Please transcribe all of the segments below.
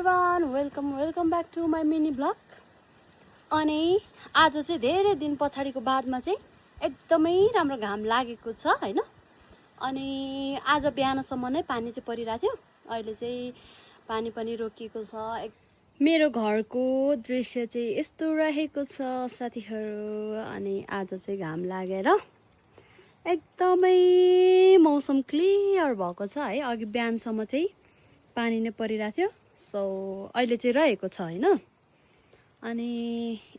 Everyone welcome back to my mini vlog. अनि आज चाहिँ धेरै दिन पछाडिको बादमा चाहिँ एकदमै राम्रो घाम लागेको छ हैन। अनि आज बिहानसम्म नै पानी चाहिँ परिरहेको थियो। अहिले चाहिँ पानी पनि रोकिएको छ। मेरो घरको दृश्य चाहिँ यस्तो रहेको छ साथीहरू। अनि आज चाहिँ घाम लागेर एकदमै मौसम क्लियर भएको छ है। अघि बिहानसम्म चाहिँ पानी नै परिरहेको थियो। सो अहिले चाहिँ रहेको छ हैन। अनि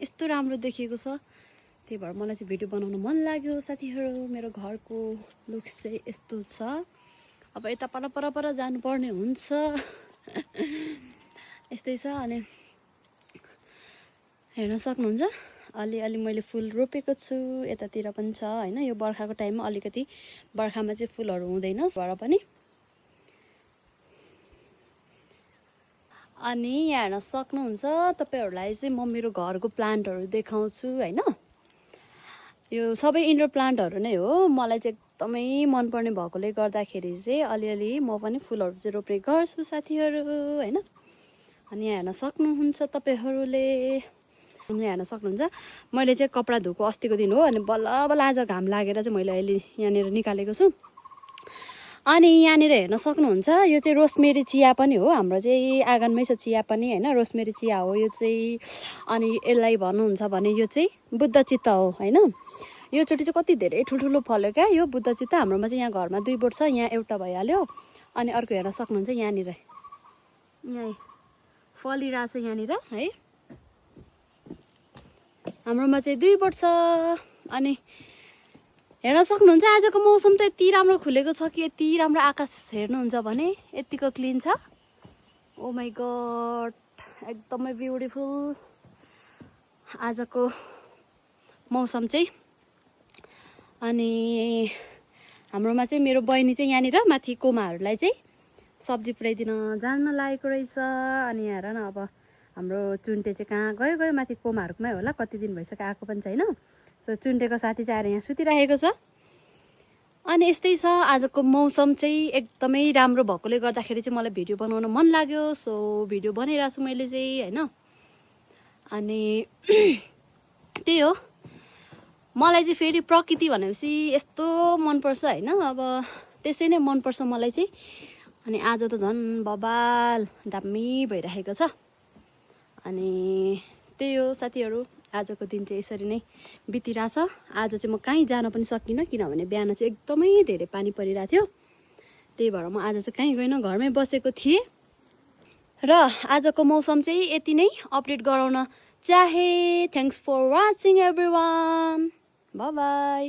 यस्तो राम्रो देखिएको छ, त्यही भएर मलाई चाहिँ भिडियो बनाउन मन लाग्यो साथीहरू। मेरो घरको लुक्स चाहिँ यस्तो छ। अब यता पर जानुपर्ने हुन्छ यस्तै छ। अनि हेर्न सक्नुहुन्छ अलि मैले फुल रोपेको छु। यतातिर पनि छ हैन। यो बर्खाको टाइममा अलिकति बर्खामा चाहिँ फुलहरू हुँदैन भएर पनि। अनि यहाँ हेर्न सक्नुहुन्छ तपाईहरुलाई चाहिँ म मेरो घरको प्लान्टहरू देखाउँछु हैन। यो सबै इन्डोर प्लान्टहरू नै हो। मलाई चाहिँ एकदमै मनपर्ने भएकोले गर्दाखेरि चाहिँ अलिअलि म पनि फुलहरू चाहिँ रोप्ने गर्छु साथीहरू हैन। अनि यहाँ हेर्न सक्नुहुन्छ तपाईहरुले, यहाँ हेर्न सक्नुहुन्छ मैले चाहिँ कपडा धोएको अस्तिको दिन हो। अनि बल्ल आज घाम लागेर चाहिँ मैले अहिले यहाँनिर निकालेको छु। अनि यहाँनिर हेर्न सक्नुहुन्छ यो चाहिँ रोसमेरी चिया पनि हो। हाम्रो चाहिँ आँगनमै छ चिया पनि हैन। रोसमेरी चिया हो यो चाहिँ। अनि यसलाई भन्नुहुन्छ भने यो चाहिँ बुद्धचित्त हो हैन। यो चोटि चाहिँ कति धेरै ठुल्ठुलो फल्यो क्या यो बुद्धचित्त। हाम्रोमा चाहिँ यहाँ घरमा 2 बोट छ, यहाँ एउटा भइहाल्यो। अनि अर्को हेर्न सक्नुहुन्छ यहाँनिर यहाँ फलिरहेछ यहाँनिर है। हाम्रोमा चाहिँ 2 बोट छ। अनि हेर्न सक्नुहुन्छ आजको मौसम त यति राम्रो खुलेको छ कि यति राम्रो आकाश हेर्नुहुन्छ भने यतिको क्लिन छ। ओ माई गॉड एकदमै ब्युटिफुल आजको मौसम चाहिँ। अनि हाम्रोमा चाहिँ मेरो बहिनी चाहिँ यहाँनिर माथि कोमाहरूलाई चाहिँ सब्जी पुर्याइदिन जान लागेको रहेछ। अनि हेर न अब हाम्रो चुन्टे चाहिँ कहाँ गयो माथि कोमाहरूकोमै होला। कति दिन भइसक्यो आएको पनि छैन। सो चुन्टेको साथी चाहिँ आएर यहाँ सुतिरहेको छ। अनि यस्तै छ आजको मौसम चाहिँ एकदमै राम्रो भएकोले गर्दाखेरि चाहिँ मलाई भिडियो बनाउन मन लाग्यो। सो भिडियो बनाइरहेको छु मैले चाहिँ हैन। अनि त्यही हो, मलाई चाहिँ फेरि प्रकृति भनेपछि यस्तो मनपर्छ हैन। अब त्यसै नै मनपर्छ मलाई चाहिँ। अनि आज त झन् बबाल दामी भइरहेको छ। अनि त्यही हो साथीहरू, आजको दिन चाहिँ यसरी नै बितिरहेछ। आज चाहिँ म कहीँ जान पनि सकिनँ किनभने बिहान चाहिँ एकदमै धेरै पानी परिरहेको थियो। त्यही भएर म आज चाहिँ कहीँ गइनँ, घरमै बसेको थिएँ। र आजको मौसम चाहिँ यति नै अपडेट गराउन चाहे। Thanks for watching everyone. Bye by.